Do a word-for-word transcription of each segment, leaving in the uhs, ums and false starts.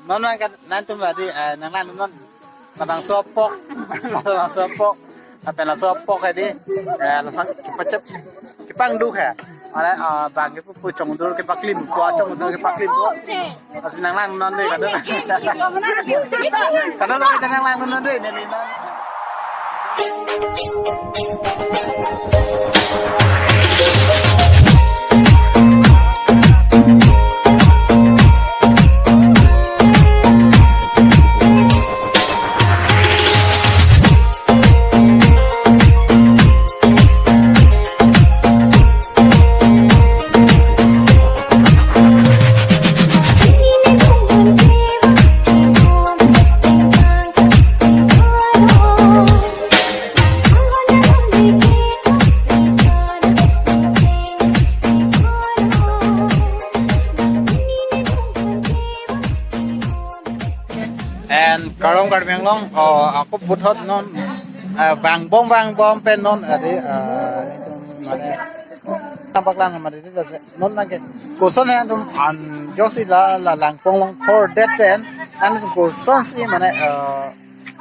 Non non kan nangtum tadi, eh, nanglang non. Labangso apok, labangso apok. Apa laso apok tadi? Eh, laso kepacep, kepangduk ya. Ada, eh, bang kepu chongdur kepaklim, kua chongdur kepaklim. Lasi nanglang non dei, kado. Kado lo kita nanglang non dei, neli non. And Karong Karbi Anglong, oh, ako puthot non, ah, vangbom vangbom pen non, adi, ah, mane, nangpaklang mane, adi, ase, non nangke, koson nangtum an, joksi la, la langpong long thor det pen, nangtum kosonsi mane, ah,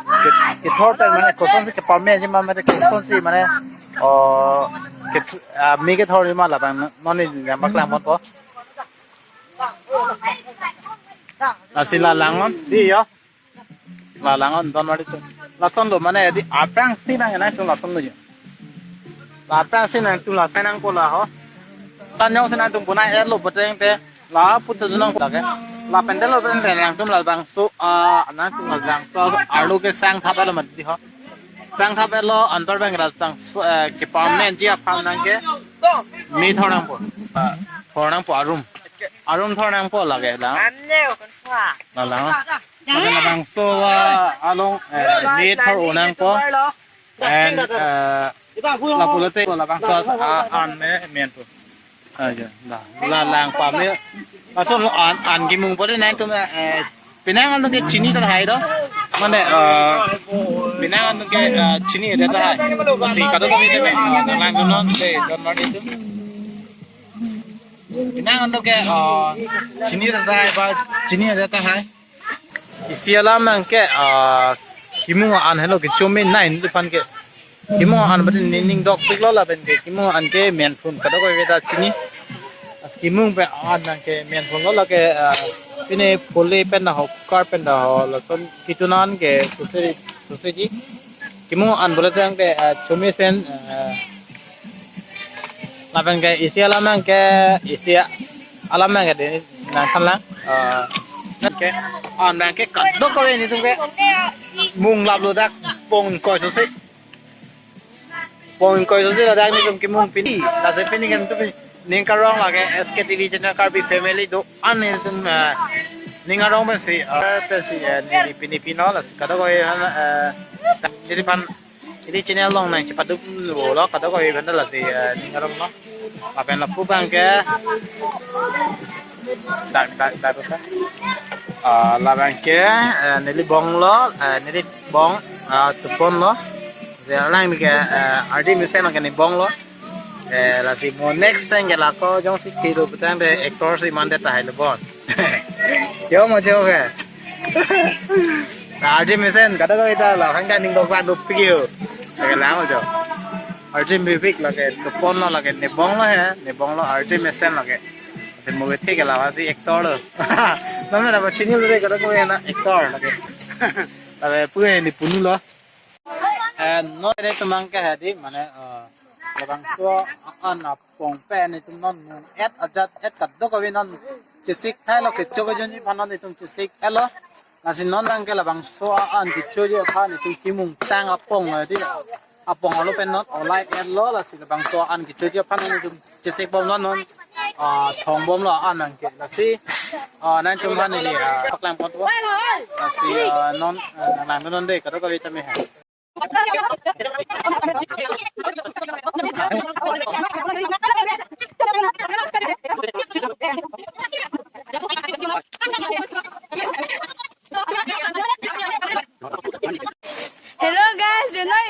ke, kethor pen mane, kosonsi kepame ji ma mane, kosonsi mane, oh, ke, ah, me kethor ji ma labang, non neli nangpaklang ponpo. Lasi la lang non, dei yo. La lang non, don mari tu. Lason lo mane, adi aphrangsi nang nangtum lason lo yo. La aphrangsi nangtum lason nangpo la ho. Tan jongsi nangtum bonai-etlo puteng te. La putu dunang po lake. Lapen te lo puteng te nangtum labangso, ah, nangtum labangso arlo ke sangthap-etlo mati ho. Sangthap-etlo antar bang labangso, eh, kepamenji aphan nangke. Me thor nangpo. Ah, thor nangpo arum. Arum thor nangpo lake la. La lang non. Ada labangso, ah, along, eh, me thor-o nangpo. And, eh, lapulote labangso, ah, an me menpo. Aja, la, la lang pame. Lason lo an, an kemung pore nangtum, eh, penang an ke chini ta hai do. Mane, eh, penang an ke, eh, chini ta hai. Si kado kami te me, eh, nanglang non te, don mari tu. Penang an ke, eh, chini ta hai ba, chini ta hai. Isi alam nangke, ah, kemung an helo ke chome nai neli aphan ke. Kemung an bati nening dokpiklo lapen ke. Kemung an ke menphun kadokave ta chini. Kemung pen an nangke menphun lo lake, ah, pine phule pen ta ho, kukar pen ta ho, lason kitunan ke suse, suseji. Kemung an bole tang ke, ah, chome sen, ah, lapen ke isi alam nangke, isi alam nangke dei nangthanlang. Ah, ke an nangke kadokave netum ke mung laplo dak pon ingkoi sose. Pon ingkoi sose ladak netum kemung pini. Lasi pini kan tu pini. Ning karong lake S K T V channel Karbi Family do-an netum, ah, ning arong pensi, ah, pensi, ah, neli pini pino lasi kadokave, ah, neli aphan neli channel along nangchepaduk lo kadokave pen ta lasi, eh, ning arong lo. Lapen lapu abang ke. Dak, dak, dak, dak. Ah, labang ke, eh, neli bong lo, eh, neli bong, ah, tupon lo. Je lang ke, eh, ardi mesen ke ne bong lo. Eh, lasi mo next time ke lako jongsi kilo putang te actor si mande tahai lo bon. Jo mo jo ke. Ardi mesen kadokave ta la hang ta ning dokpik dopik yo. Lake lang jo. Ardi mepik lake tupon lo lake ne bong lo he, ne bong lo ardi mesen lake. Te movie thik la si actor lo. Name na ba chini lo re kadokave na actor lake. Tabe pu he ne punu lo. Eh, non netum abang ke hadi mane, eh, labangso an apong pen netum non mung-et ajat-et kadokave non chesik thailo, kecho kejunji aphan non netum chesik-etlo. Lasi non abang ke labangso an kechoji aphan netum kemung tang apong hadi apong arlo pen non olai-etlo, lasi labangso an kechoji aphan non netum chesik bom lo non, ah, thong bom lo an nangke. Lasi, ah, nangtum aphan neli, ah, paklang ponpo. Lasi, ah, non, ah, nang non dei kadokave tame hai. Hello guys, you know